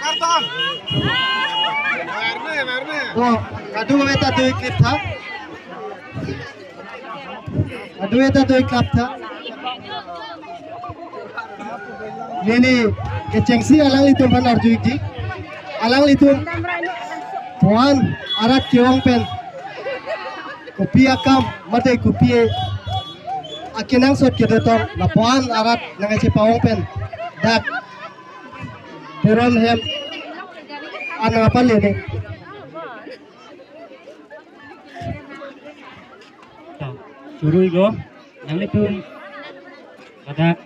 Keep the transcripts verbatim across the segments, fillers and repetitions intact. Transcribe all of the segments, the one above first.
Karton. To, kadokave ta do-ik klip tha. Kadokave ta do-ik klip tha. Neli kechengsi alanglitum aphan arju-ikji. Alanglitum puan arat ke-ong pen kopi akam mate kopi akenangsot kedo tong lapuan arat nangkachepa-ong pen dak Teron hem an nangpale ne. To, choro-iklo, nanglitum ladak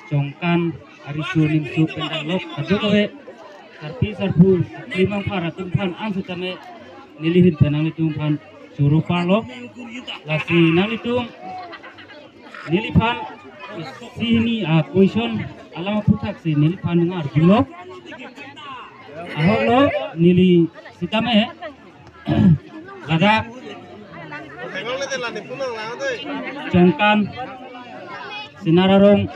Chongkan ariso nimso pen danglok kadokave sarpi sarpo klimang phar atum aphan an sitame neli ahin pen nanglitum aphan choro parlo. Lasi nanglitum neliphan isi hini a-question alam aphuthak si neliphan nang-arjulo. Ahoklo, neli sitame ladak Chongkan Senar arong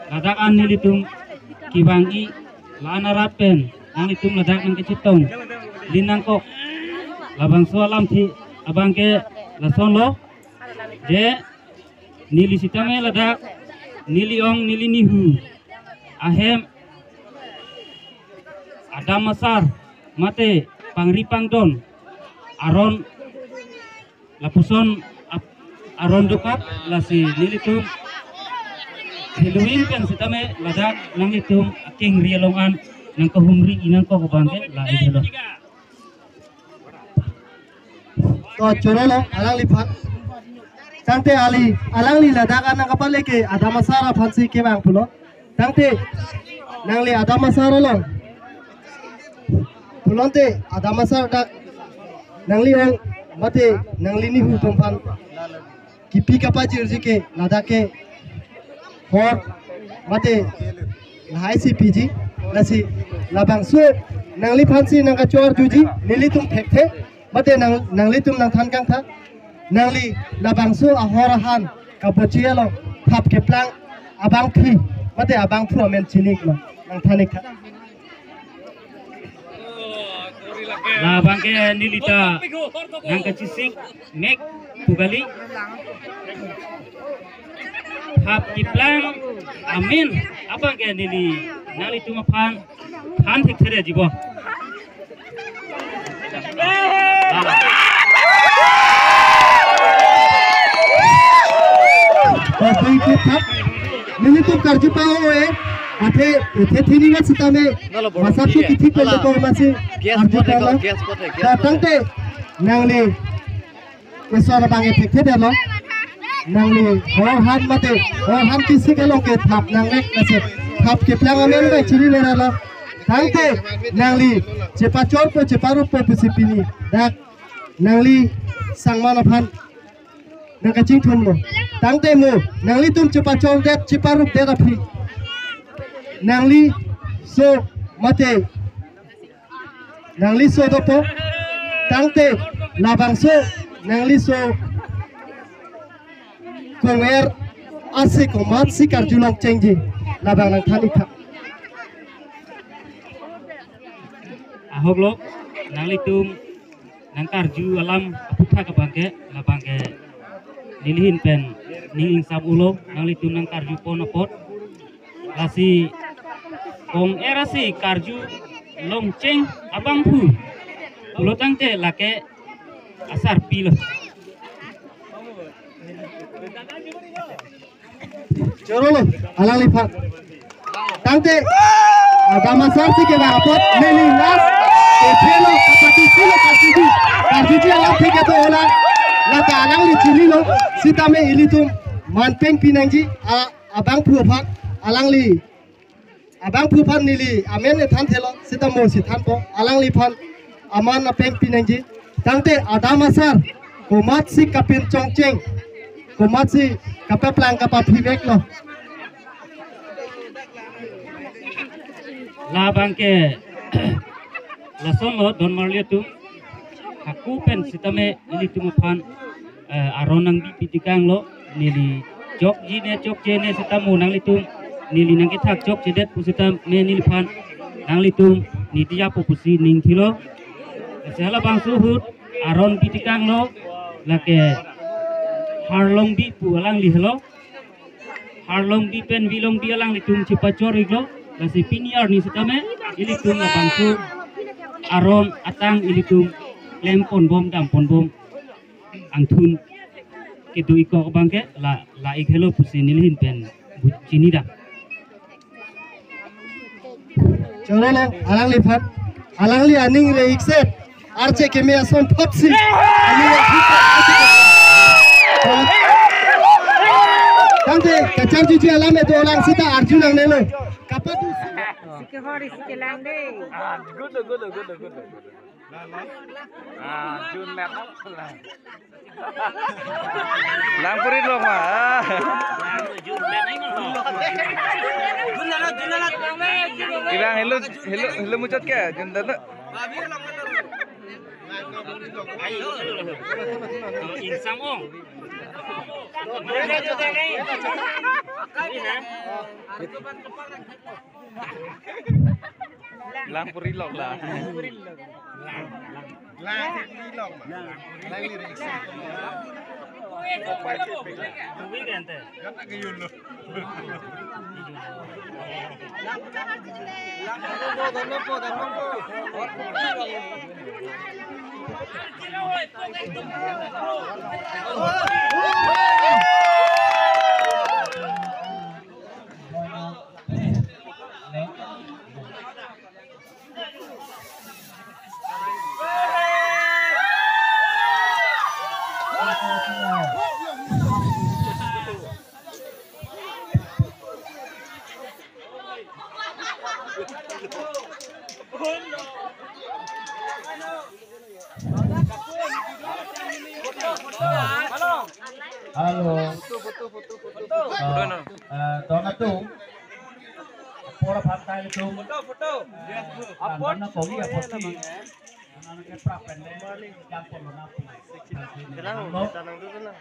ladak an nelitum kevang-i, la-an arat pen nanglitum ladak nangkachetong lin nangkok. Labangso alamthe abangke lasonlo, je neli sitame ladak neli ong neli nihu ahem adam asar mate pangri pangdon aron lapuson ap-, aron dokok. Lasi nelitum Halloween pen sitame ladak nanglitum akengri along an nangkahumri-i nangkok abangke la-an helo. To chorolo alangliphan. Tangte ali, alangli ladak an nangkapale ke adam asar aphansi kevang pulo. Tangte nangli adam asar along pulote adam asar dak nangli ong mate nangli nihu atum aphan kipi kapajirji ke ladak ke hor mate lahai si piji. Lasi labangso nangliphansi nangkachor-arjuji, nelitum thekthe mate nang, nanglitum nangthan kangtha. Nangli labangso ahor ahan kabochi along thap keplang abangpi mate abangphu amen chini-iklo, nangthan-iktha. Labangke nelita nangkachesik mek pu kali. Thap keplang amen abangke neli nanglitum aphan than thekthedetji bo. Thank you, thap. Nelitum karju pa-o-e. Athe, athe thini na sitame. Nalo bor WhatsApp putih ke ya. Kithik nala pembe ko masi gas arju pote ko, palo. Gas pote, gas pote. Tangte nangli Isor abang e thekthedetlo. Nangli hor han mate hor han kisik along ke thap nanglek nase thap keplang amen bai chini leralo. Tangte nangli chepachorpo cheparuppo pusi pini dak nangli sangman aphan nangkachingthumlo. Tangte mo nanglitum chepachordet cheparupdet aphi nangli so mate nangli so dopo. Tangte labangso nangli so konger ase komatsi karjulong chengji labang nangthan-iktha. Ahoklo, nanglitum nangkarju alam aphuthak abangke labangke neli ahin pen ning ingsam-ulo, nanglitum nangkarju pon apot. Lasi konger ase karjulong cheng abangphu pulo tangte lake asarpi lo. Chorolo alangliphan. Tangte adam asarsi kevang apot neli last ephelo kapati silo karjuji. Karjuji alamthe ke to ola. Lata alangli chinilo. Sitame ilitum manpeng pinangji a abangphu aphan alangli abangphu aphan neli amen ethanthelo sitame mosi thanpo alangliphan aman apeng pinangji. Tangte adam asar komatsi kapin chongcheng komatsi kapaplang kapaphiveklo. Labangke lasonlo don marli atum. Hako pen sitame ilitum aphan eh, aron nangbipi tekanglo, neli chokji ne chokche ne sitame nanglitum Neli nangkethak chokchedet pusitame neliphan nanglitum niti apo pusi ning thilo. Lasi halabangso ahut aron pi tekanglo, lake Harlongbi pu alangli helo. Harlongbi pen Vilongbi alanglitum chepachor-iklo. Lasi pini arni sitame ilitum labangso aron atang ilitum klem ponbom, dam ponbom. Angthun kedo-ik kok abangke la, la-ik helo pusi nelihin pen bu chinidam. Chorolo, alangliphan, alangli aning re-ikset, arje keme ason thotsi. Aning re-ikset. Tangte, kacharjuji alam edo alang sita arju nangnelo. Kapatu. Sike hori, sike lang de. Ah, good, good, good, good. Ah, June lang. Lang puri lok ma. Ah. Ilang helo, helo, helo muchot ke, June lang. Ingsam ong. Lang puri lok la. Lang puri lok ma. Lang lyrics. Kata ke yun lo. Halo. Eh, eh, don atum. Apor aphan ta itum. Foto, foto. Eh, apor. Nana kogi apor si. Nana ke prap pen le. Jam polo na pu. Tenang, tenang dulu, tenang.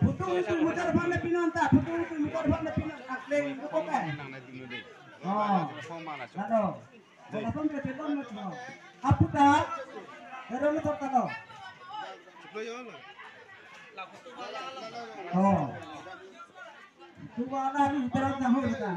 Photo itu mutar bang na pinon ta, photo itu mutar bang na pinon, akleng itu kok kan? Oh, lalu, kalau pun dia telepon macam, apa ta? Kalau ni tak tahu. Oh, itu malah ni terus tahu kita.